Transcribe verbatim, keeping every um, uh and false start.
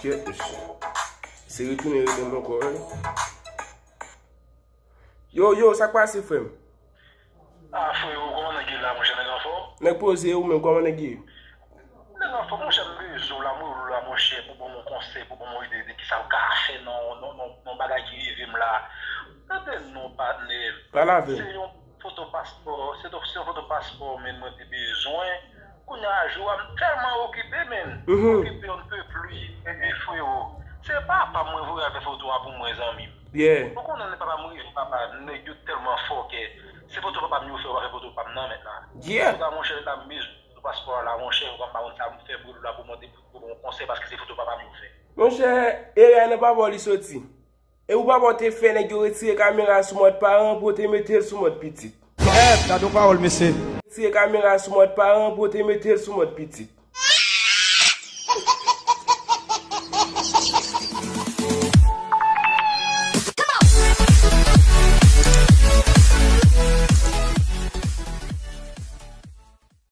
Kyèt, mesye. Se retounen rele m ankò, wi. Yo, yo, sa k pase, frè m? Ah, freo, kòman nèg ye la, monchè, nèg anfòm? Nèg poze, ou menm, kòman nèg ye? Nèg anfòm, monchè, m bezwen w la, mwen la, monchè, pou ban m yon konsèy, pou ban m yon ide de kisa m ka fè nan, nan, nan, nan bagay ki rive m la. Tande non, patnè. Pale avè m. Se yon foto paspò, se to- se yon foto paspò, men mwen te bezwen. Kounye a jou a, m tèlman okipe, men. Mhm. Okipe, on ne peut plus, e, e, freo. Se papa mwen voye avè foto a pou mwen, zanmi m. Yeah. Ou konnen lè papa m rive, papa, nèg yo tèlman fòkè. Se foto papa m yo fè, yo pa fè foto pa m nan mentnan. Yeah. Foto a, monchè, la m bezwen foto paspò a la, monchè, ou pa konn sa m fè pou la pou mande pou, pou yon konsèy, paske se foto papa m yo fè. Monchè, erè nan papa w li soti. E ou papa w te fè nèg yo retire kamera sou mòd paran pou w te mete l sou mòd pitit. Kèt, gade yon pawòl, mesye. Retire kamera sou mòd paran pou w te mete l sou mòd pitit.